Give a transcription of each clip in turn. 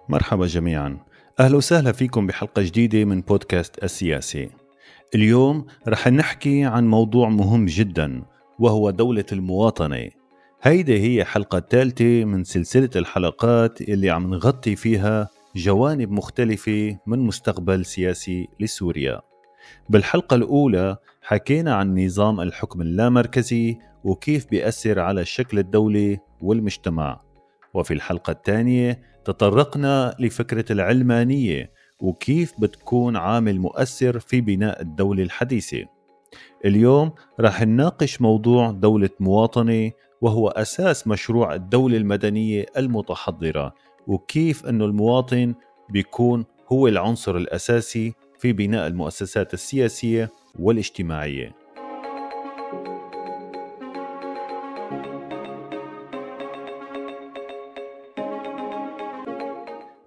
مرحبا جميعا، أهلا وسهلا فيكم بحلقة جديدة من بودكاست السياسي. اليوم رح نحكي عن موضوع مهم جدا وهو دولة المواطنة. هيدي هي حلقة الثالثة من سلسلة الحلقات اللي عم نغطي فيها جوانب مختلفة من مستقبل سياسي لسوريا. بالحلقة الأولى حكينا عن نظام الحكم اللامركزي وكيف بيأثر على شكل الدولة والمجتمع، وفي الحلقة الثانية تطرقنا لفكرة العلمانية وكيف بتكون عامل مؤثر في بناء الدولة الحديثة. اليوم رح نناقش موضوع دولة مواطنة وهو أساس مشروع الدولة المدنية المتحضرة، وكيف أنه المواطن بيكون هو العنصر الأساسي في بناء المؤسسات السياسية والاجتماعية.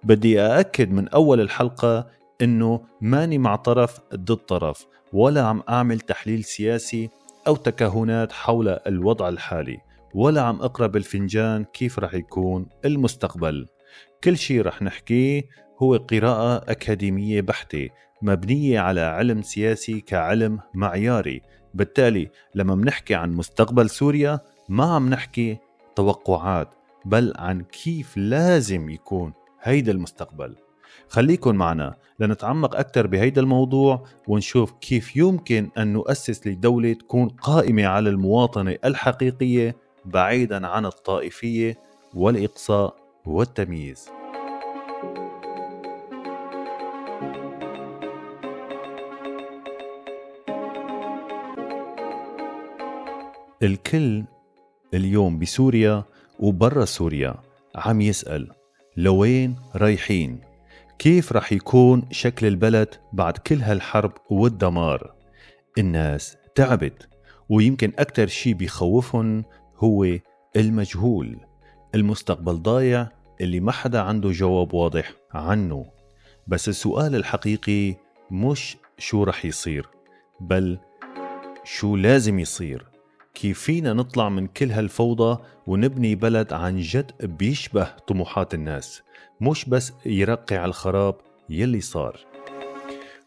بدي أأكد من أول الحلقة أنه ماني مع طرف ضد طرف، ولا عم أعمل تحليل سياسي أو تكهنات حول الوضع الحالي، ولا عم أقرأ بالفنجان كيف رح يكون المستقبل. كل شيء رح نحكيه هو قراءة أكاديمية بحتة مبنية على علم سياسي كعلم معياري. بالتالي لما منحكي عن مستقبل سوريا ما عم نحكي توقعات، بل عن كيف لازم يكون هيدا المستقبل. خليكن معنا لنتعمق أكثر بهيدا الموضوع ونشوف كيف يمكن أن نؤسس لدولة تكون قائمة على المواطنة الحقيقية بعيدا عن الطائفية والإقصاء والتمييز. الكل اليوم بسوريا وبرا سوريا عم يسأل لوين رايحين؟ كيف رح يكون شكل البلد بعد كل هالحرب والدمار؟ الناس تعبت، ويمكن أكتر شي بيخوفهم هو المجهول، المستقبل ضايع اللي ما حدا عنده جواب واضح عنه. بس السؤال الحقيقي مش شو رح يصير، بل شو لازم يصير. كيف فينا نطلع من كل هالفوضى ونبني بلد عن جد بيشبه طموحات الناس، مش بس يرقع الخراب يلي صار.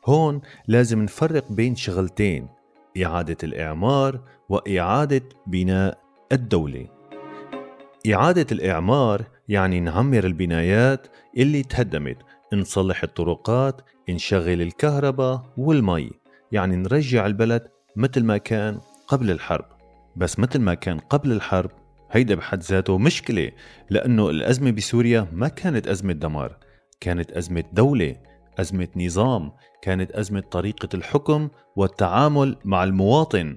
هون لازم نفرق بين شغلتين: إعادة الإعمار وإعادة بناء الدولة. إعادة الإعمار يعني نعمر البنايات اللي تهدمت، نصلح الطرقات، نشغل الكهرباء والمي، يعني نرجع البلد مثل ما كان قبل الحرب. بس مثل ما كان قبل الحرب هيدا بحد ذاته مشكلة، لأنه الأزمة بسوريا ما كانت أزمة دمار، كانت أزمة دولة، أزمة نظام، كانت أزمة طريقة الحكم والتعامل مع المواطن.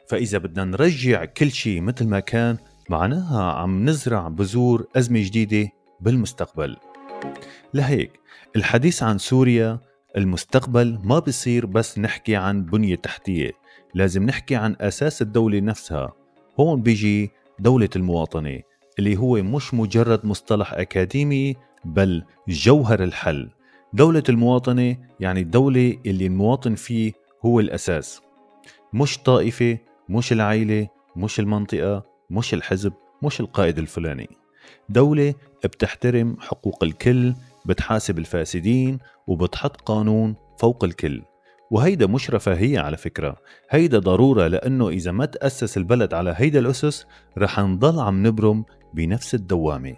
فإذا بدنا نرجع كل شيء مثل ما كان، معناها عم نزرع بذور أزمة جديدة بالمستقبل. لهيك الحديث عن سوريا المستقبل ما بصير بس نحكي عن بنية تحتية، لازم نحكي عن أساس الدولة نفسها. هون بيجي دولة المواطنة اللي هو مش مجرد مصطلح أكاديمي، بل جوهر الحل. دولة المواطنة يعني الدولة اللي المواطن فيه هو الأساس، مش طائفة، مش العائلة، مش المنطقة، مش الحزب، مش القائد الفلاني. دولة بتحترم حقوق الكل، بتحاسب الفاسدين، وبتحط قانون فوق الكل. وهيدا مش رفاهية على فكرة، هيدا ضرورة، لأنه إذا ما تأسس البلد على هيدا الأسس رح نضل عم نبرم بنفس الدوامة.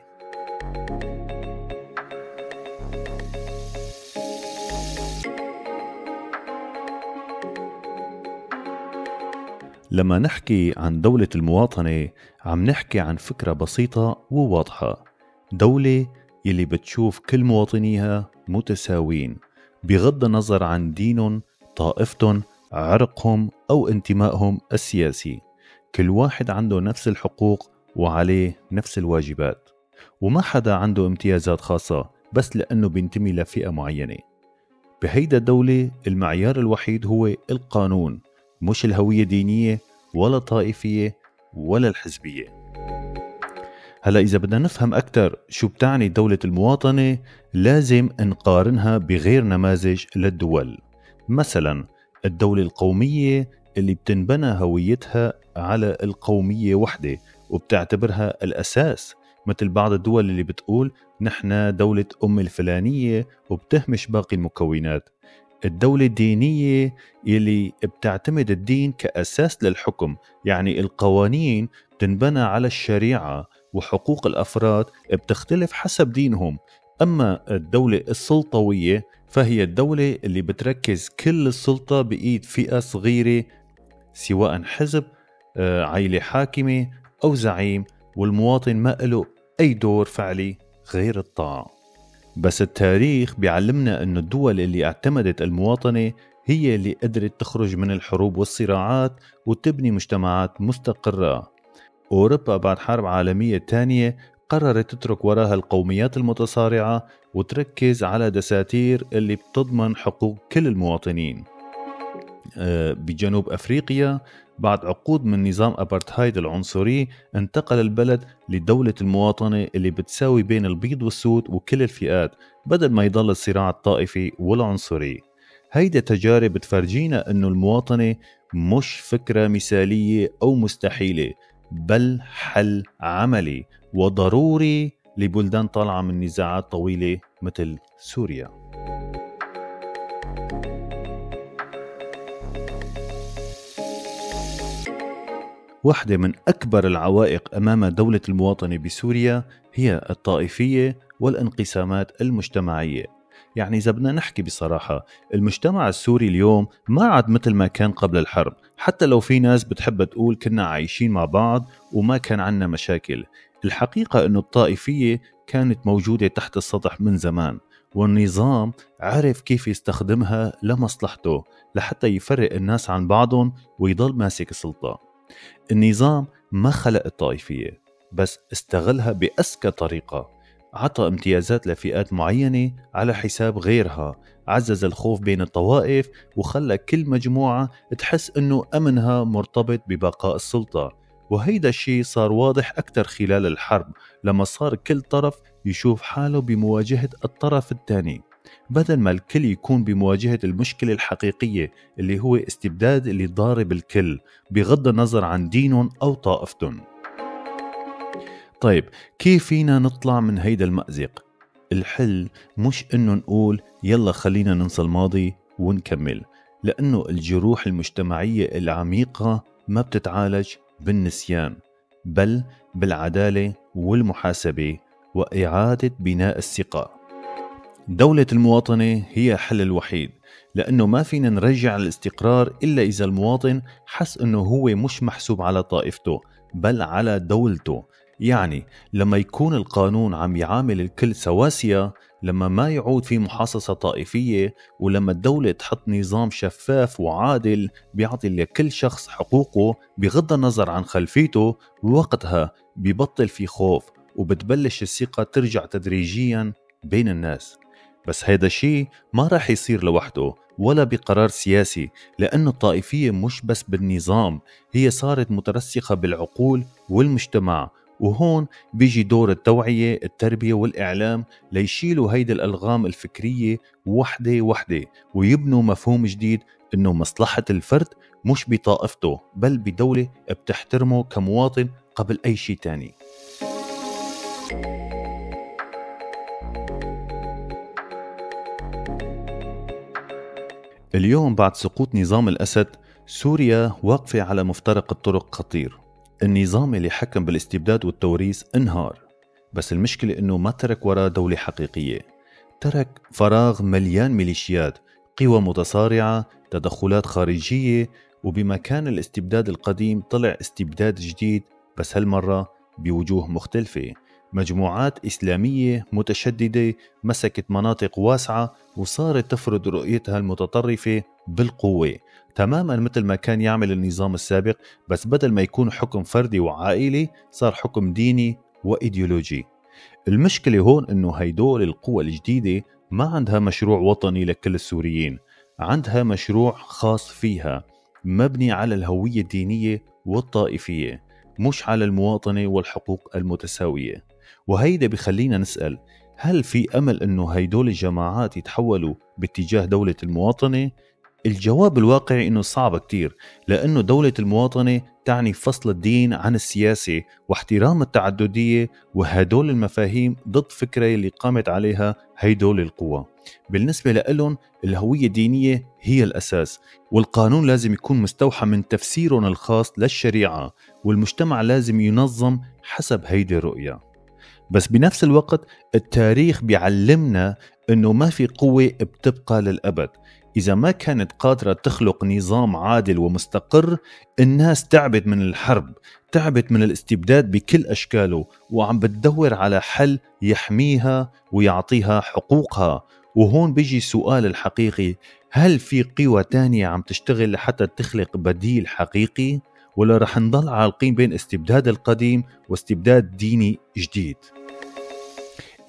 لما نحكي عن دولة المواطنة عم نحكي عن فكرة بسيطة وواضحة، دولة اللي بتشوف كل مواطنيها متساوين بغض النظر عن دينهم، طائفتهم، عرقهم أو انتمائهم السياسي. كل واحد عنده نفس الحقوق وعليه نفس الواجبات، وما حدا عنده امتيازات خاصة بس لأنه بينتمي لفئة معينة. بهيدا الدولة المعيار الوحيد هو القانون، مش الهوية الدينية ولا الطائفية ولا الحزبية. هلأ إذا بدنا نفهم أكثر شو بتعني دولة المواطنة لازم نقارنها بغير نماذج للدول. مثلا الدولة القومية اللي بتنبنى هويتها على القومية وحدة وبتعتبرها الأساس، مثل بعض الدول اللي بتقول نحن دولة أم الفلانية وبتهمش باقي المكونات. الدولة الدينية يلي بتعتمد الدين كأساس للحكم، يعني القوانين تنبنى على الشريعة وحقوق الأفراد بتختلف حسب دينهم. أما الدولة السلطوية فهي الدولة اللي بتركز كل السلطة بإيد فئة صغيرة، سواء حزب، عائلة حاكمة أو زعيم، والمواطن ما له أي دور فعلي غير الطاعة. بس التاريخ بيعلمنا أن الدول اللي اعتمدت المواطنة هي اللي قدرت تخرج من الحروب والصراعات وتبني مجتمعات مستقرة. أوروبا بعد حرب عالمية تانية قررت تترك وراها القوميات المتصارعة وتركز على دساتير اللي بتضمن حقوق كل المواطنين. بجنوب أفريقيا بعد عقود من نظام أبارتهايد العنصري انتقل البلد لدولة المواطنة اللي بتساوي بين البيض والسود وكل الفئات، بدل ما يضل الصراع الطائفي والعنصري. هيدا تجارب بتفرجينا أنه المواطنة مش فكرة مثالية أو مستحيلة، بل حل عملي وضروري لبلدان طالعة من نزاعات طويلة مثل سوريا. واحدة من أكبر العوائق أمام دولة المواطنة بسوريا هي الطائفية والانقسامات المجتمعية. يعني إذا بدنا نحكي بصراحة، المجتمع السوري اليوم ما عاد مثل ما كان قبل الحرب، حتى لو في ناس بتحب تقول كنا عايشين مع بعض وما كان عنا مشاكل. الحقيقة أنه الطائفية كانت موجودة تحت السطح من زمان، والنظام عرف كيف يستخدمها لمصلحته لحتى يفرق الناس عن بعضهم ويضل ماسك السلطة. النظام ما خلق الطائفية، بس استغلها بأذكى طريقة، عطى امتيازات لفئات معينة على حساب غيرها، عزز الخوف بين الطوائف وخلى كل مجموعة تحس أنه أمنها مرتبط ببقاء السلطة. وهيدا الشيء صار واضح أكثر خلال الحرب، لما صار كل طرف يشوف حاله بمواجهة الطرف الثاني، بدل ما الكل يكون بمواجهة المشكلة الحقيقية اللي هو استبداد اللي ضارب الكل بغض النظر عن دينهم أو طائفتهم. طيب كيف فينا نطلع من هيدا المأزق؟ الحل مش إنه نقول يلا خلينا ننسى الماضي ونكمل، لأنه الجروح المجتمعية العميقة ما بتتعالج بالنسيان، بل بالعدالة والمحاسبة وإعادة بناء الثقة. دولة المواطنة هي حل الوحيد، لأنه ما فينا نرجع الاستقرار إلا إذا المواطن حس أنه هو مش محسوب على طائفته بل على دولته. يعني لما يكون القانون عم يعامل الكل سواسية، لما ما يعود في محاصصة طائفية، ولما الدولة تحط نظام شفاف وعادل بيعطي لكل شخص حقوقه بغض النظر عن خلفيته، وقتها بيبطل في خوف وبتبلش الثقة ترجع تدريجيا بين الناس. بس هيدا الشيء ما راح يصير لوحده ولا بقرار سياسي، لأنه الطائفية مش بس بالنظام، هي صارت مترسخة بالعقول والمجتمع. وهون بيجي دور التوعية، التربية والإعلام ليشيلوا هيدا الألغام الفكرية وحدة وحدة، ويبنوا مفهوم جديد إنه مصلحة الفرد مش بطائفته بل بدولة بتحترمه كمواطن قبل أي شيء تاني. اليوم بعد سقوط نظام الأسد، سوريا واقفة على مفترق الطرق خطير. النظام اللي حكم بالاستبداد والتوريث انهار، بس المشكلة انه ما ترك وراه دولة حقيقية، ترك فراغ مليان ميليشيات، قوى متصارعة، تدخلات خارجية، وبمكان الاستبداد القديم طلع استبداد جديد، بس هالمرة بوجوه مختلفة. مجموعات إسلامية متشددة مسكت مناطق واسعة وصارت تفرض رؤيتها المتطرفة بالقوة، تماما مثل ما كان يعمل النظام السابق، بس بدل ما يكون حكم فردي وعائلي صار حكم ديني وإيديولوجي. المشكلة هون إنه هيدول القوى الجديدة ما عندها مشروع وطني لكل السوريين، عندها مشروع خاص فيها مبني على الهوية الدينية والطائفية، مش على المواطنة والحقوق المتساوية. وهيدا بخلينا نسأل، هل في أمل أنه هيدول الجماعات يتحولوا باتجاه دولة المواطنة؟ الجواب الواقعي أنه صعب كتير، لأنه دولة المواطنة بتعني فصل الدين عن السياسة واحترام التعددية، وهدول المفاهيم ضد فكرة اللي قامت عليها هيدول القوى. بالنسبة لإلهم الهوية الدينية هي الأساس، والقانون لازم يكون مستوحى من تفسيرهم الخاص للشريعة، والمجتمع لازم ينظم حسب هيدي الرؤية. بس بنفس الوقت التاريخ بيعلمنا إنه ما في قوة بتبقى للأبد. إذا ما كانت قادرة تخلق نظام عادل ومستقر، الناس تعبت من الحرب، تعبت من الاستبداد بكل أشكاله، وعم بتدور على حل يحميها ويعطيها حقوقها. وهون بيجي السؤال الحقيقي، هل في قوى تانية عم تشتغل لحتى تخلق بديل حقيقي، ولا رح نضل عالقين بين استبداد القديم واستبداد ديني جديد؟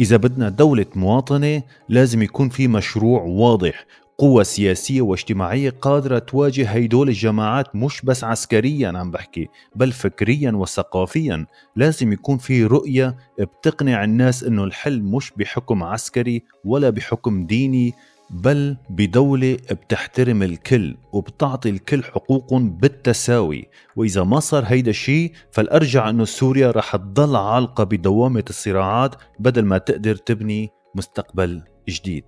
إذا بدنا دولة مواطنة لازم يكون في مشروع واضح، قوة سياسية واجتماعية قادرة تواجه هيدول الجماعات، مش بس عسكريا عم بحكي، بل فكريا وثقافيا. لازم يكون في رؤية بتقنع الناس إنه الحل مش بحكم عسكري ولا بحكم ديني، بل بدولة بتحترم الكل وبتعطي الكل حقوقهم بالتساوي. وإذا ما صار هيدا الشيء فالأرجع إنه سوريا رح تضل عالقة بدوامة الصراعات بدل ما تقدر تبني مستقبل جديد.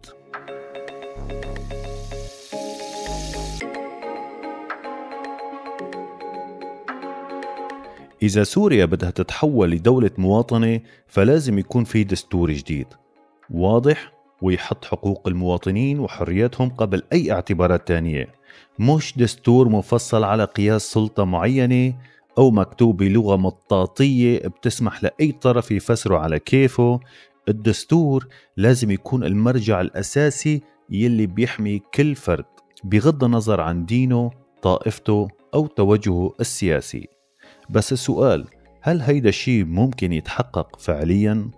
إذا سوريا بدها تتحول لدولة مواطنة فلازم يكون في دستور جديد واضح ويحط حقوق المواطنين وحرياتهم قبل أي اعتبارات تانية، مش دستور مفصل على قياس سلطة معينة أو مكتوب بلغة مطاطية بتسمح لأي طرف يفسره على كيفه. الدستور لازم يكون المرجع الأساسي يلي بيحمي كل فرد بغض النظر عن دينه، طائفته أو توجهه السياسي. بس السؤال، هل هيدا الشيء ممكن يتحقق فعليا؟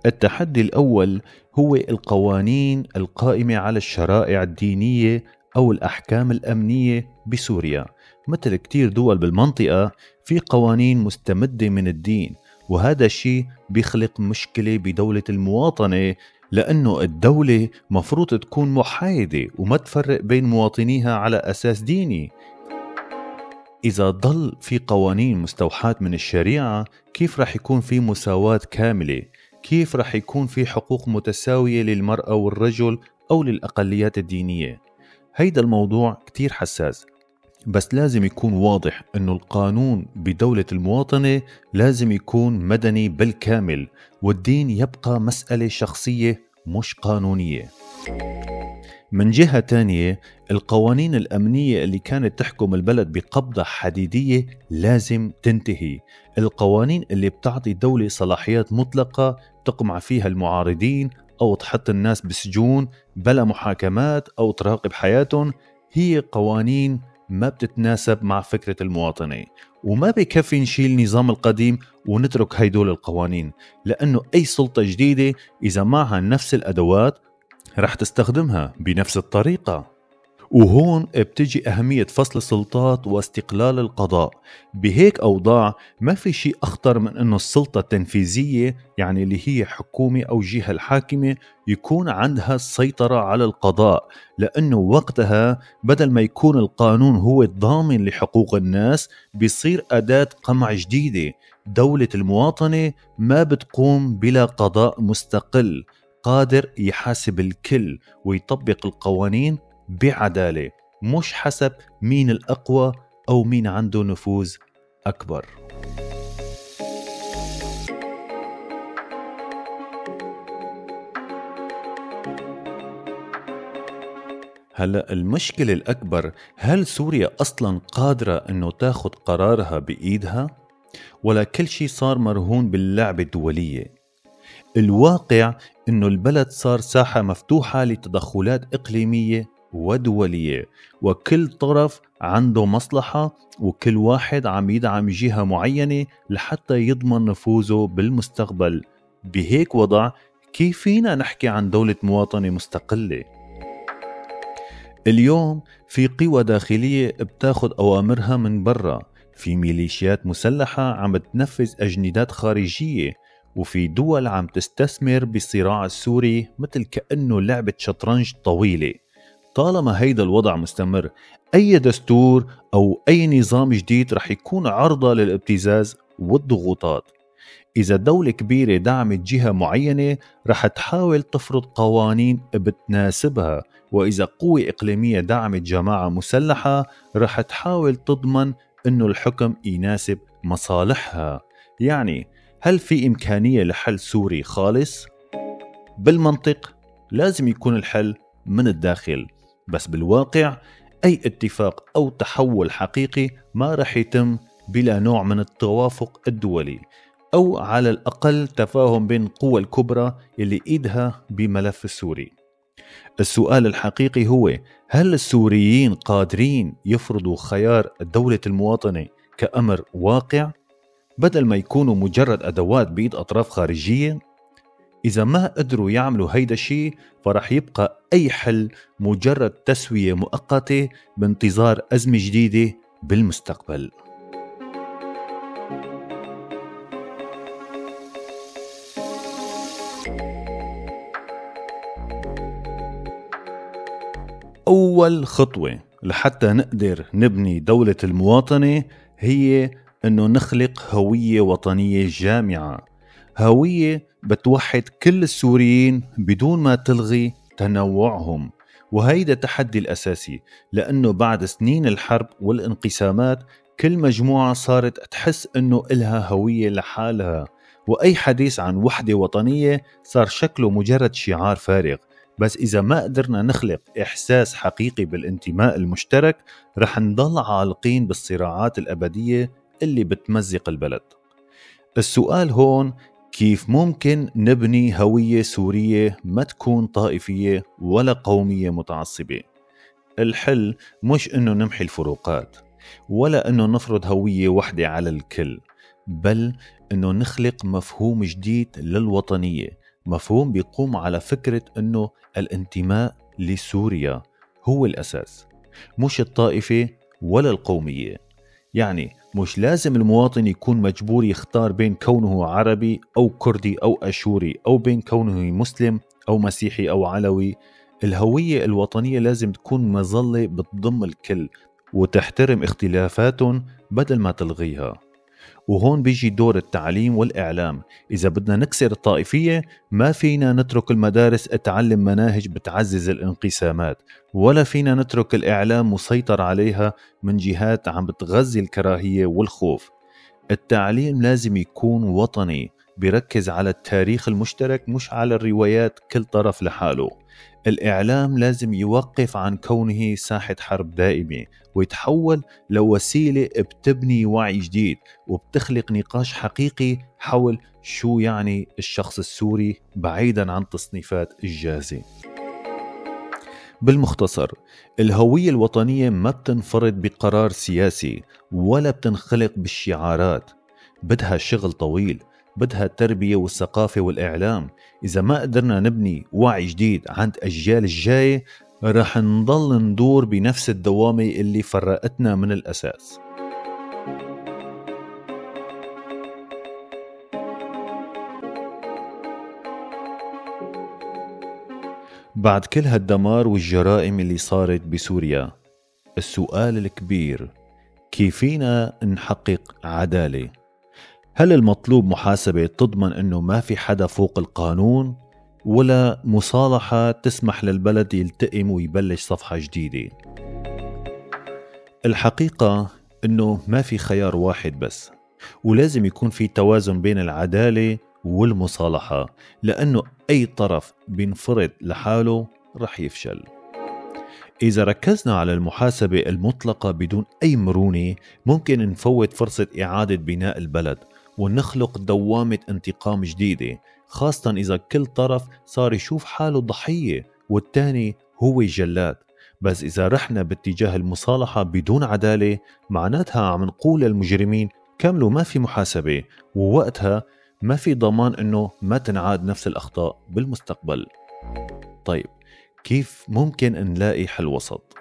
التحدي الأول هو القوانين القائمة على الشرائع الدينية أو الأحكام الأمنية بسوريا. مثل كتير دول بالمنطقة في قوانين مستمدة من الدين، وهذا الشيء بيخلق مشكلة بدولة المواطنة، لأنه الدولة مفروض تكون محايدة وما تفرق بين مواطنيها على أساس ديني. إذا ضل في قوانين مستوحاة من الشريعة، كيف رح يكون في مساواة كاملة؟ كيف رح يكون في حقوق متساوية للمرأة والرجل أو للأقليات الدينية؟ هيدا الموضوع كتير حساس، بس لازم يكون واضح أنه القانون بدولة المواطنة لازم يكون مدني بالكامل، والدين يبقى مسألة شخصية مش قانونية. من جهة تانية، القوانين الأمنية اللي كانت تحكم البلد بقبضة حديدية لازم تنتهي. القوانين اللي بتعطي دولة صلاحيات مطلقة تقمع فيها المعارضين أو تحط الناس بسجون بلا محاكمات أو تراقب حياتهم، هي قوانين ما بتتناسب مع فكرة المواطنة. وما بكفي نشيل النظام القديم ونترك هيدول القوانين، لأنه أي سلطة جديدة إذا معها نفس الأدوات رح تستخدمها بنفس الطريقة. وهون بتجي أهمية فصل السلطات واستقلال القضاء. بهيك أوضاع ما في شيء أخطر من أنه السلطة التنفيذية، يعني اللي هي حكومة أو جهة الحاكمة، يكون عندها السيطرة على القضاء، لأنه وقتها بدل ما يكون القانون هو الضامن لحقوق الناس بيصير أداة قمع جديدة. دولة المواطنة ما بتقوم بلا قضاء مستقل قادر يحاسب الكل ويطبق القوانين بعدالة، مش حسب مين الأقوى أو مين عنده نفوذ أكبر. هلأ المشكلة الأكبر، هل سوريا أصلا قادرة أنه تاخد قرارها بإيدها؟ ولا كل شيء صار مرهون باللعبة الدولية؟ الواقع أنه البلد صار ساحة مفتوحة لتدخلات إقليمية ودولية، وكل طرف عنده مصلحة، وكل واحد عم يدعم جهة معينة لحتى يضمن نفوذه بالمستقبل. بهيك وضع كيف فينا نحكي عن دولة مواطنة مستقلة؟ اليوم في قوى داخلية بتاخد أوامرها من برا، في ميليشيات مسلحة عم تنفذ أجندات خارجية، وفي دول عم تستثمر بالصراع السوري مثل كأنه لعبة شطرنج طويلة. طالما هيدا الوضع مستمر، أي دستور أو أي نظام جديد رح يكون عرضة للابتزاز والضغوطات. إذا دولة كبيرة دعمت جهة معينة رح تحاول تفرض قوانين بتناسبها، وإذا قوة إقليمية دعمت جماعة مسلحة رح تحاول تضمن إنه الحكم يناسب مصالحها. يعني هل في إمكانية لحل سوري خالص؟ بالمنطق لازم يكون الحل من الداخل، بس بالواقع أي اتفاق أو تحول حقيقي ما رح يتم بلا نوع من التوافق الدولي، أو على الأقل تفاهم بين القوى الكبرى اللي إيدها بملف السوري. السؤال الحقيقي هو: هل السوريين قادرين يفرضوا خيار دولة المواطنة كأمر واقع بدل ما يكونوا مجرد أدوات بإيد أطراف خارجية؟ إذا ما قدروا يعملوا هيدا الشيء فرح يبقى أي حل مجرد تسوية مؤقتة بانتظار أزمة جديدة بالمستقبل. أول خطوة لحتى نقدر نبني دولة المواطنة هي أنه نخلق هوية وطنية جامعة، هوية بتوحد كل السوريين بدون ما تلغي تنوعهم. وهيدا التحدي الأساسي، لأنه بعد سنين الحرب والانقسامات كل مجموعة صارت تحس أنه إلها هوية لحالها، وأي حديث عن وحدة وطنية صار شكله مجرد شعار فارغ. بس إذا ما قدرنا نخلق إحساس حقيقي بالانتماء المشترك رح نضل عالقين بالصراعات الأبدية اللي بتمزق البلد. السؤال هون: كيف ممكن نبني هوية سورية ما تكون طائفية ولا قومية متعصبة؟ الحل مش إنه نمحي الفروقات ولا إنه نفرض هوية واحدة على الكل، بل إنه نخلق مفهوم جديد للوطنية، مفهوم بيقوم على فكرة إنه الانتماء لسوريا هو الأساس، مش الطائفة ولا القومية. يعني مش لازم المواطن يكون مجبور يختار بين كونه عربي أو كردي أو أشوري، أو بين كونه مسلم أو مسيحي أو علوي. الهوية الوطنية لازم تكون مظلة بتضم الكل وتحترم اختلافاتهم بدل ما تلغيها. وهون بيجي دور التعليم والإعلام. إذا بدنا نكسر الطائفية ما فينا نترك المدارس تعلم مناهج بتعزز الانقسامات، ولا فينا نترك الإعلام مسيطر عليها من جهات عم بتغذي الكراهية والخوف. التعليم لازم يكون وطني، بيركز على التاريخ المشترك مش على الروايات كل طرف لحاله. الإعلام لازم يوقف عن كونه ساحة حرب دائمة ويتحول لوسيلة بتبني وعي جديد وبتخلق نقاش حقيقي حول شو يعني الشخص السوري بعيدا عن تصنيفات الجاهزة. بالمختصر، الهوية الوطنية ما بتنفرض بقرار سياسي ولا بتنخلق بالشعارات، بدها شغل طويل، بدها التربية والثقافة والإعلام. إذا ما قدرنا نبني وعي جديد عند أجيال الجاية رح نضل ندور بنفس الدوامة اللي فرقتنا من الأساس. بعد كل هالدمار والجرائم اللي صارت بسوريا، السؤال الكبير: كيفينا نحقق عدالة؟ هل المطلوب محاسبة تضمن أنه ما في حدا فوق القانون، ولا مصالحة تسمح للبلد يلتئم ويبلش صفحة جديدة؟ الحقيقة أنه ما في خيار واحد بس، ولازم يكون في توازن بين العدالة والمصالحة، لأنه أي طرف بينفرد لحاله رح يفشل. إذا ركزنا على المحاسبة المطلقة بدون أي مرونة ممكن نفوت فرصة إعادة بناء البلد ونخلق دوامة انتقام جديدة، خاصة إذا كل طرف صار يشوف حاله ضحية والتاني هو جلاد. بس إذا رحنا باتجاه المصالحة بدون عدالة معناتها عم نقول للمجرمين كملوا، ما في محاسبة، ووقتها ما في ضمان إنه ما تنعاد نفس الأخطاء بالمستقبل. طيب كيف ممكن نلاقي حل وسط؟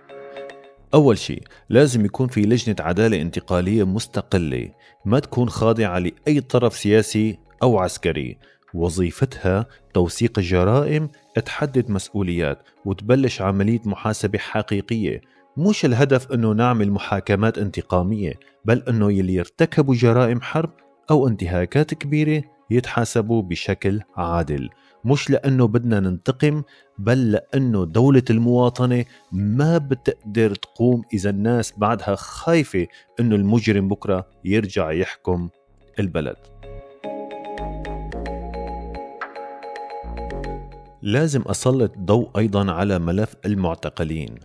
أول شيء لازم يكون في لجنة عدالة انتقالية مستقلة، ما تكون خاضعة لأي طرف سياسي أو عسكري، وظيفتها توثيق الجرائم، تحدد مسؤوليات، وتبلش عملية محاسبة حقيقية. مش الهدف أنه نعمل محاكمات انتقامية، بل أنه يلي ارتكبوا جرائم حرب أو انتهاكات كبيرة يتحاسبوا بشكل عادل، مش لأنه بدنا ننتقم، بل لأنه دولة المواطنة ما بتقدر تقوم إذا الناس بعدها خايفة أنه المجرم بكرة يرجع يحكم البلد. لازم أسلط ضوء أيضا على ملف المعتقلين.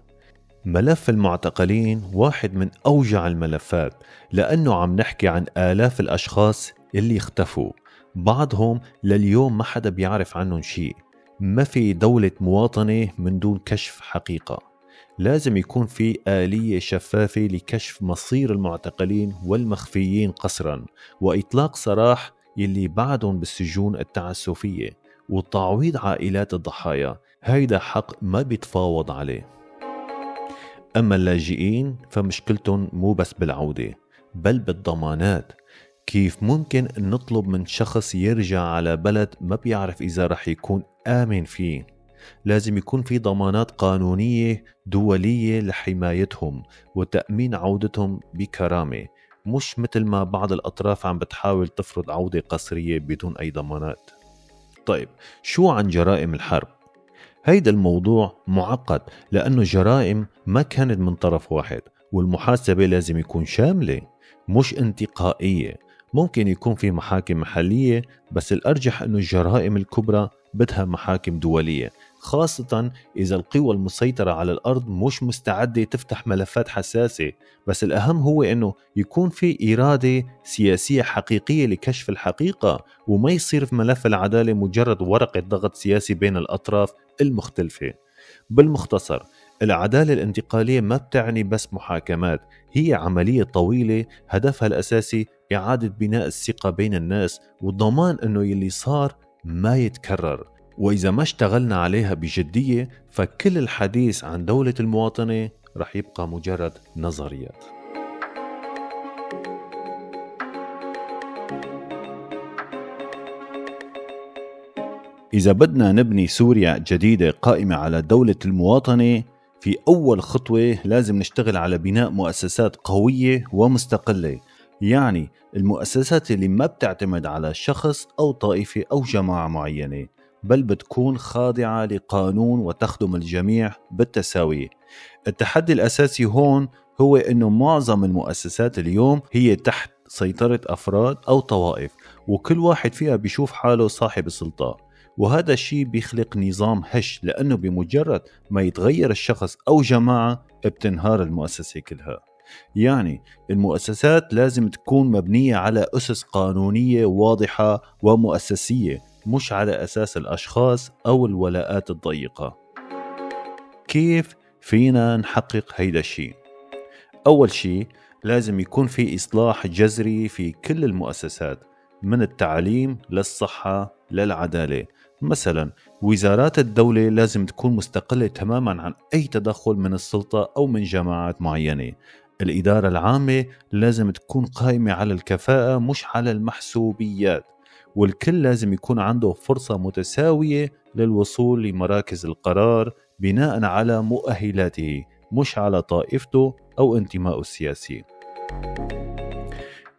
ملف المعتقلين واحد من أوجع الملفات، لأنه عم نحكي عن آلاف الأشخاص اللي اختفوا، بعضهم لليوم ما حدا بيعرف عنهم شيء. ما في دولة مواطنة من دون كشف حقيقة. لازم يكون في آلية شفافة لكشف مصير المعتقلين والمخفيين قسرا، وإطلاق سراح اللي بعدهم بالسجون التعسفية، وتعويض عائلات الضحايا. هيدا حق ما بيتفاوض عليه. أما اللاجئين فمشكلتهم مو بس بالعودة، بل بالضمانات. كيف ممكن نطلب من شخص يرجع على بلد ما بيعرف إذا رح يكون آمن فيه؟ لازم يكون في ضمانات قانونية دولية لحمايتهم وتأمين عودتهم بكرامة، مش مثل ما بعض الأطراف عم بتحاول تفرض عودة قسرية بدون أي ضمانات. طيب شو عن جرائم الحرب؟ هيدا الموضوع معقد، لأنه جرائم ما كانت من طرف واحد، والمحاسبة لازم يكون شاملة مش انتقائية. ممكن يكون في محاكم محلية، بس الأرجح أنه الجرائم الكبرى بدها محاكم دولية، خاصة إذا القوى المسيطرة على الأرض مش مستعدة تفتح ملفات حساسة. بس الأهم هو أنه يكون في إرادة سياسية حقيقية لكشف الحقيقة، وما يصير في ملف العدالة مجرد ورقة ضغط سياسي بين الأطراف المختلفة. بالمختصر، العدالة الانتقالية ما بتعني بس محاكمات، هي عملية طويلة هدفها الأساسي إعادة بناء الثقة بين الناس وضمان أنه يلي صار ما يتكرر. وإذا ما اشتغلنا عليها بجدية فكل الحديث عن دولة المواطنة رح يبقى مجرد نظريات. إذا بدنا نبني سوريا جديدة قائمة على دولة المواطنة، في أول خطوة لازم نشتغل على بناء مؤسسات قوية ومستقلة، يعني المؤسسات اللي ما بتعتمد على شخص أو طائفة أو جماعة معينة، بل بتكون خاضعة لقانون وتخدم الجميع بالتساوي. التحدي الأساسي هون هو أنه معظم المؤسسات اليوم هي تحت سيطرة أفراد أو طوائف، وكل واحد فيها بيشوف حاله صاحب السلطة، وهذا الشيء بيخلق نظام هش، لأنه بمجرد ما يتغير الشخص أو جماعة بتنهار المؤسسة كلها. يعني المؤسسات لازم تكون مبنية على أسس قانونية واضحة ومؤسسية، مش على أساس الأشخاص أو الولاءات الضيقة. كيف فينا نحقق هيدا الشيء؟ أول شيء لازم يكون في إصلاح جذري في كل المؤسسات، من التعليم للصحة للعدالة. مثلا وزارات الدولة لازم تكون مستقلة تماما عن أي تدخل من السلطة أو من جماعات معينة. الإدارة العامة لازم تكون قائمة على الكفاءة مش على المحسوبيات، والكل لازم يكون عنده فرصة متساوية للوصول لمراكز القرار بناء على مؤهلاته مش على طائفته أو انتمائه السياسي.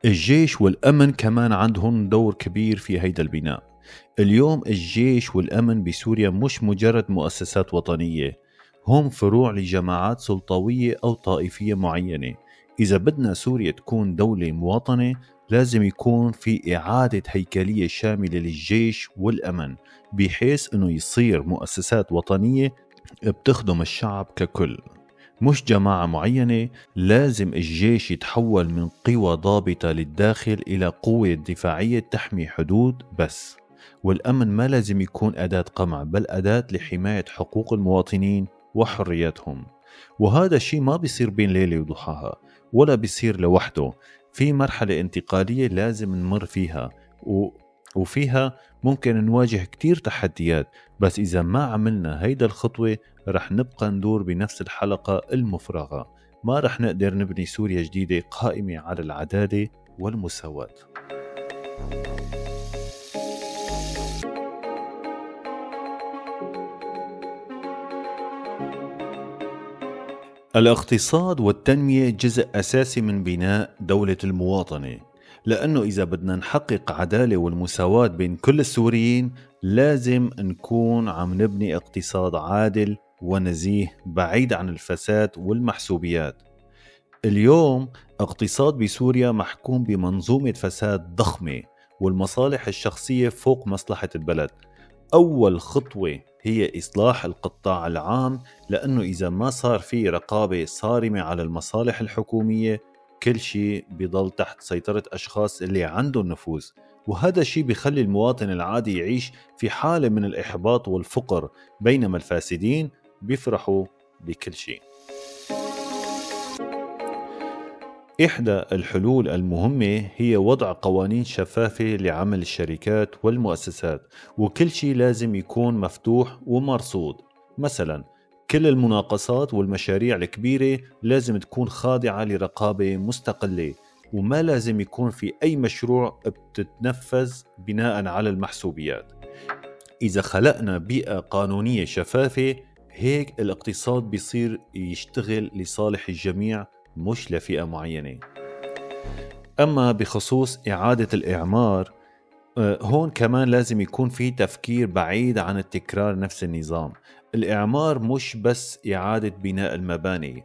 الجيش والأمن كمان عندهم دور كبير في هيدا البناء. اليوم الجيش والأمن بسوريا مش مجرد مؤسسات وطنية، هم فروع لجماعات سلطوية أو طائفية معينة. إذا بدنا سوريا تكون دولة مواطنة لازم يكون في إعادة هيكلية شاملة للجيش والأمن، بحيث أنه يصير مؤسسات وطنية بتخدم الشعب ككل مش جماعة معينة. لازم الجيش يتحول من قوى ضابطة للداخل إلى قوة دفاعية تحمي حدود بس، والأمن ما لازم يكون أداة قمع بل أداة لحماية حقوق المواطنين وحرياتهم. وهذا الشيء ما بيصير بين ليلة وضحاها ولا بيصير لوحده، في مرحلة انتقالية لازم نمر فيها وفيها ممكن نواجه كتير تحديات، بس إذا ما عملنا هيدا الخطوة رح نبقى ندور بنفس الحلقة المفرغة، ما رح نقدر نبني سوريا جديدة قائمة على العدالة والمساواة. الاقتصاد والتنمية جزء أساسي من بناء دولة المواطنة، لأنه إذا بدنا نحقق عدالة والمساواة بين كل السوريين لازم نكون عم نبني اقتصاد عادل ونزيه بعيد عن الفساد والمحسوبيات. اليوم اقتصاد بسوريا محكوم بمنظومة فساد ضخمة والمصالح الشخصية فوق مصلحة البلد. أول خطوة هي إصلاح القطاع العام، لأنه إذا ما صار في رقابة صارمة على المصالح الحكومية كل شيء بيضل تحت سيطرة أشخاص اللي عندهم نفوذ، وهذا الشيء بيخلي المواطن العادي يعيش في حالة من الإحباط والفقر، بينما الفاسدين بيفرحوا بكل شيء. إحدى الحلول المهمة هي وضع قوانين شفافة لعمل الشركات والمؤسسات، وكل شيء لازم يكون مفتوح ومرصود. مثلا كل المناقصات والمشاريع الكبيرة لازم تكون خاضعة لرقابة مستقلة، وما لازم يكون في أي مشروع بتتنفذ بناء على المحسوبيات. إذا خلقنا بيئة قانونية شفافة هيك الاقتصاد بيصير يشتغل لصالح الجميع مش لفئة معينة. أما بخصوص إعادة الإعمار، هون كمان لازم يكون في تفكير بعيد عن التكرار نفس النظام. الإعمار مش بس إعادة بناء المباني،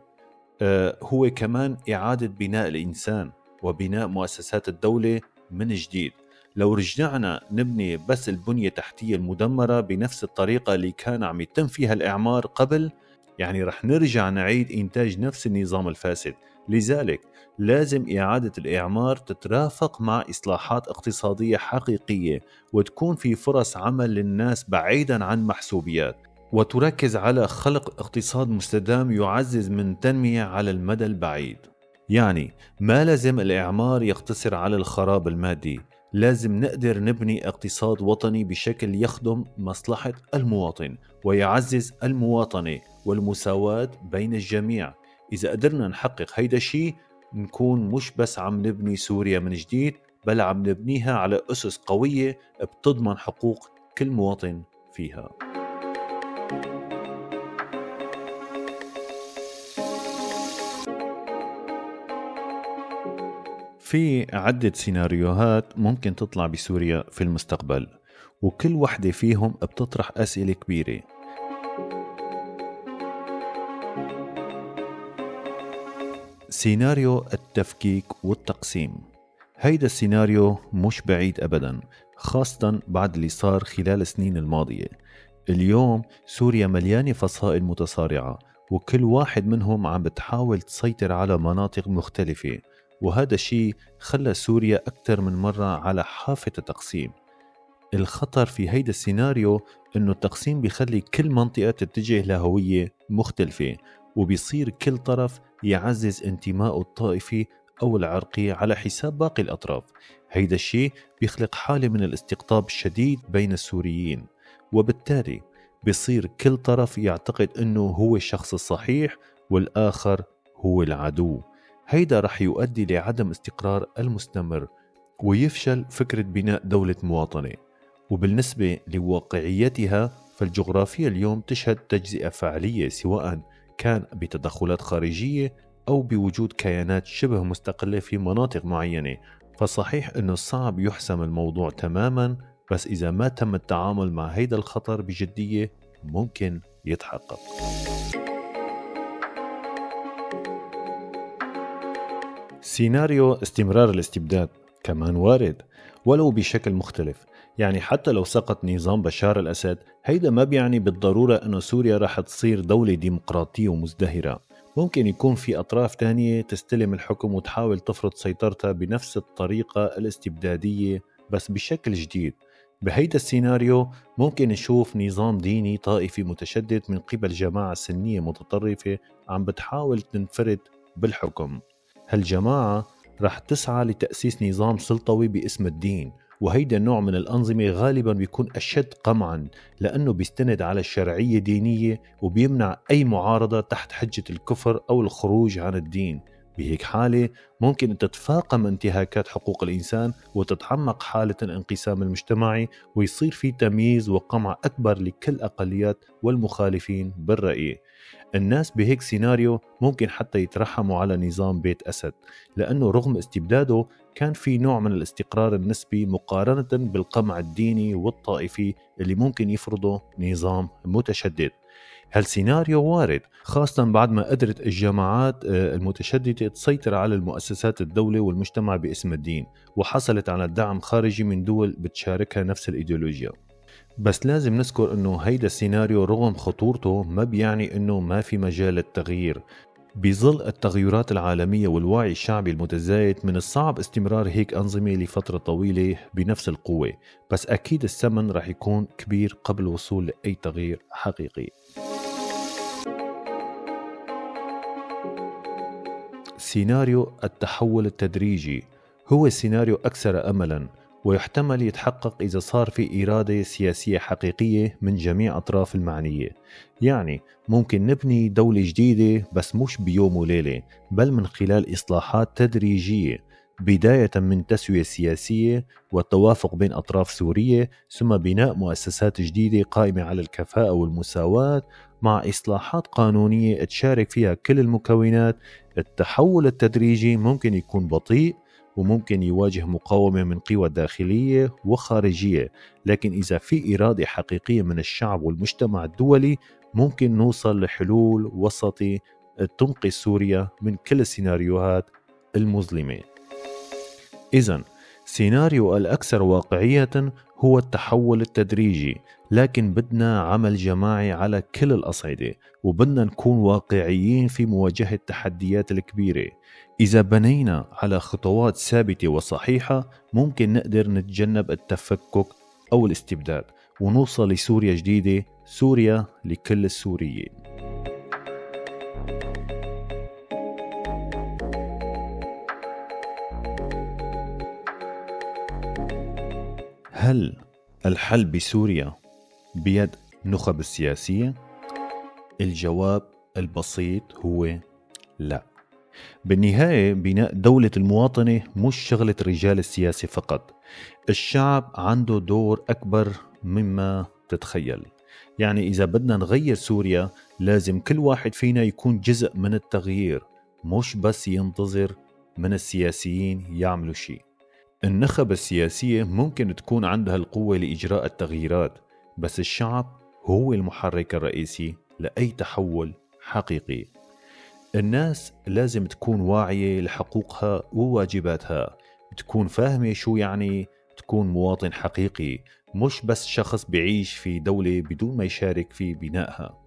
هو كمان إعادة بناء الإنسان وبناء مؤسسات الدولة من جديد. لو رجعنا نبني بس البنية التحتية المدمرة بنفس الطريقة اللي كان عم يتم فيها الإعمار قبل، يعني رح نرجع نعيد إنتاج نفس النظام الفاسد. لذلك لازم إعادة الإعمار تترافق مع إصلاحات اقتصادية حقيقية، وتكون في فرص عمل للناس بعيدا عن محسوبيات، وتركز على خلق اقتصاد مستدام يعزز من تنمية على المدى البعيد. يعني ما لازم الإعمار يقتصر على الخراب المادي، لازم نقدر نبني اقتصاد وطني بشكل يخدم مصلحة المواطن ويعزز المواطنة والمساواة بين الجميع. إذا قدرنا نحقق هيدا الشيء نكون مش بس عم نبني سوريا من جديد، بل عم نبنيها على أسس قوية بتضمن حقوق كل مواطن فيها. في عدة سيناريوهات ممكن تطلع بسوريا في المستقبل، وكل وحدة فيهم بتطرح أسئلة كبيرة. سيناريو التفكيك والتقسيم، هيدا السيناريو مش بعيد أبدا، خاصة بعد اللي صار خلال السنين الماضية. اليوم سوريا مليانة فصائل متصارعة، وكل واحد منهم عم بتحاول تسيطر على مناطق مختلفة، وهذا الشيء خلى سوريا أكثر من مرة على حافة التقسيم. الخطر في هيدا السيناريو إنه التقسيم بيخلي كل منطقة تتجه لهوية مختلفة، وبيصير كل طرف يعزز انتمائه الطائفي أو العرقي على حساب باقي الأطراف. هيدا الشيء بيخلق حالة من الاستقطاب الشديد بين السوريين، وبالتالي بيصير كل طرف يعتقد إنه هو الشخص الصحيح والآخر هو العدو. هيدا رح يؤدي لعدم استقرار المستمر ويفشل فكرة بناء دولة مواطنة. وبالنسبة لواقعيتها فالجغرافيا اليوم تشهد تجزئة فعلية، سواء كان بتدخلات خارجية أو بوجود كيانات شبه مستقلة في مناطق معينة. فصحيح أنه صعب يحسم الموضوع تماما، بس إذا ما تم التعامل مع هيدا الخطر بجدية ممكن يتحقق. سيناريو استمرار الاستبداد كمان وارد، ولو بشكل مختلف. يعني حتى لو سقط نظام بشار الأسد، هيدا ما بيعني بالضرورة أنه سوريا راح تصير دولة ديمقراطية ومزدهرة. ممكن يكون في أطراف تانية تستلم الحكم وتحاول تفرض سيطرتها بنفس الطريقة الاستبدادية بس بشكل جديد. بهيدا السيناريو ممكن نشوف نظام ديني طائفي متشدد من قبل جماعة سنية متطرفة عم بتحاول تنفرد بالحكم. هالجماعة رح تسعى لتأسيس نظام سلطوي باسم الدين، وهيدا النوع من الأنظمة غالبا بيكون أشد قمعا لأنه بيستند على الشرعية دينية وبيمنع أي معارضة تحت حجة الكفر أو الخروج عن الدين. بهيك حالة ممكن تتفاقم انتهاكات حقوق الإنسان وتتعمق حالة الانقسام المجتمعي، ويصير في تمييز وقمع أكبر لكل أقليات والمخالفين بالرأي. الناس بهيك سيناريو ممكن حتى يترحموا على نظام بيت أسد، لأنه رغم استبداده كان في نوع من الاستقرار النسبي مقارنة بالقمع الديني والطائفي اللي ممكن يفرضه نظام متشدد. هالسيناريو وارد، خاصة بعد ما قدرت الجماعات المتشددة تسيطر على المؤسسات الدولة والمجتمع باسم الدين، وحصلت على دعم خارجي من دول بتشاركها نفس الإيديولوجيا. بس لازم نذكر انه هيدا السيناريو رغم خطورته ما بيعني انه ما في مجال للتغيير. بظل التغيرات العالمية والوعي الشعبي المتزايد من الصعب استمرار هيك أنظمة لفترة طويلة بنفس القوة، بس أكيد الثمن رح يكون كبير قبل الوصول لأي تغيير حقيقي. سيناريو التحول التدريجي هو سيناريو أكثر أملاً، ويحتمل يتحقق إذا صار في إرادة سياسية حقيقية من جميع أطراف المعنية. يعني ممكن نبني دولة جديدة بس مش بيوم وليلة، بل من خلال إصلاحات تدريجية، بداية من تسوية سياسية والتوافق بين أطراف سورية، ثم بناء مؤسسات جديدة قائمة على الكفاءة والمساواة مع إصلاحات قانونية تشارك فيها كل المكونات. التحول التدريجي ممكن يكون بطيء وممكن يواجه مقاومة من قوى داخلية وخارجية، لكن إذا في إرادة حقيقية من الشعب والمجتمع الدولي ممكن نوصل لحلول وسطي تنقذ سوريا من كل السيناريوهات المظلمة. إذن سيناريو الأكثر واقعية هو التحول التدريجي، لكن بدنا عمل جماعي على كل الأصعدة، وبدنا نكون واقعيين في مواجهة التحديات الكبيرة. إذا بنينا على خطوات ثابتة وصحيحة ممكن نقدر نتجنب التفكك أو الاستبداد ونوصل لسوريا جديدة، سوريا لكل السوريين. هل الحل بسوريا بيد النخب السياسية؟ الجواب البسيط هو لا. بالنهاية بناء دولة المواطنة مش شغلة رجال السياسة فقط، الشعب عنده دور أكبر مما تتخيل. يعني إذا بدنا نغير سوريا لازم كل واحد فينا يكون جزء من التغيير، مش بس ينتظر من السياسيين يعملوا شيء. النخب السياسية ممكن تكون عندها القوة لإجراء التغييرات، بس الشعب هو المحرك الرئيسي لأي تحول حقيقي. الناس لازم تكون واعية لحقوقها وواجباتها، تكون فاهمة شو يعني تكون مواطن حقيقي، مش بس شخص بيعيش في دولة بدون ما يشارك في بنائها.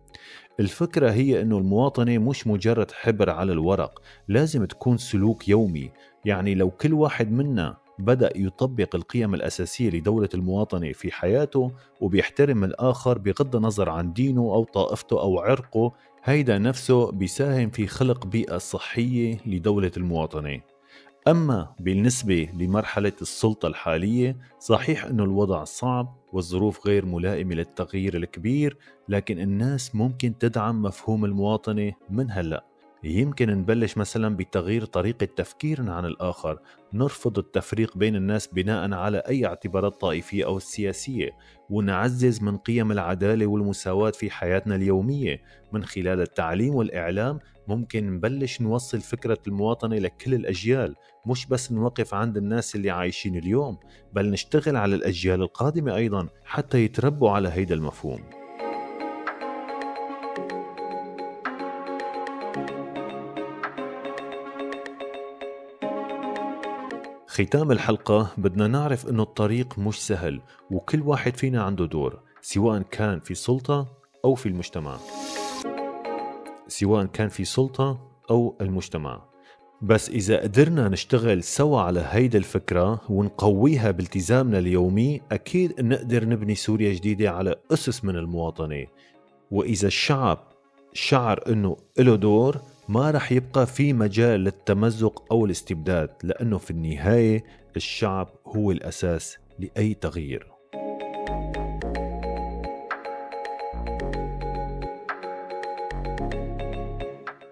الفكرة هي أنه المواطنة مش مجرد حبر على الورق، لازم تكون سلوك يومي. يعني لو كل واحد منا بدأ يطبق القيم الأساسية لدولة المواطنة في حياته وبيحترم الآخر بغض النظر عن دينه أو طائفته أو عرقه، هيدا نفسه بيساهم في خلق بيئة صحية لدولة المواطنة. أما بالنسبة لمرحلة السلطة الحالية، صحيح أنه الوضع صعب والظروف غير ملائمة للتغيير الكبير، لكن الناس ممكن تدعم مفهوم المواطنة من هلأ. يمكن نبلش مثلا بتغيير طريقة تفكيرنا عن الآخر، نرفض التفريق بين الناس بناء على أي اعتبارات طائفية أو سياسية، ونعزز من قيم العدالة والمساواة في حياتنا اليومية. من خلال التعليم والإعلام ممكن نبلش نوصل فكرة المواطنة لكل الأجيال، مش بس نوقف عند الناس اللي عايشين اليوم، بل نشتغل على الأجيال القادمة أيضا حتى يتربوا على هيدا المفهوم. ختام الحلقة بدنا نعرف أنه الطريق مش سهل، وكل واحد فينا عنده دور، سواء كان في سلطة أو في المجتمع. بس إذا قدرنا نشتغل سوا على هيدا الفكرة ونقويها بالتزامنا اليومي، أكيد نقدر نبني سوريا جديدة على أسس من المواطنة. وإذا الشعب شعر أنه له دور، ما رح يبقى في مجال للتمزق أو الاستبداد، لأنه في النهاية الشعب هو الأساس لأي تغيير.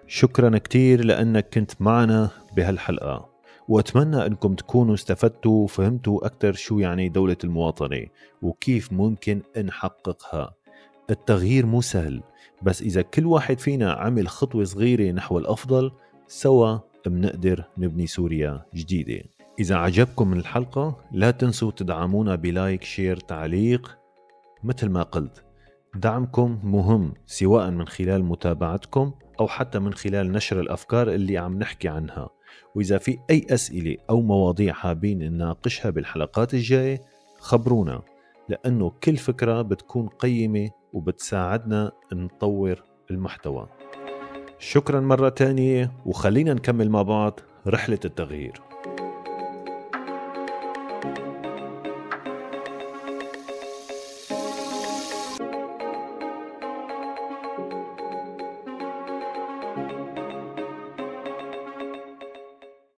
شكرا كتير لأنك كنت معنا بهالحلقة، وأتمنى أنكم تكونوا استفدتوا وفهمتوا أكثر شو يعني دولة المواطنة وكيف ممكن نحققها. التغيير مو سهل، بس إذا كل واحد فينا عمل خطوة صغيرة نحو الأفضل سوا منقدر نبني سوريا جديدة. إذا عجبكم الحلقة لا تنسوا تدعمونا ب like، share، تعليق. مثل ما قلت، دعمكم مهم، سواء من خلال متابعتكم أو حتى من خلال نشر الأفكار اللي عم نحكي عنها. وإذا في أي أسئلة أو مواضيع حابين نناقشها بالحلقات الجاية خبرونا، لأنه كل فكرة بتكون قيمة وبتساعدنا نطور المحتوى. شكرا مرة تانية، وخلينا نكمل مع بعض رحلة التغيير.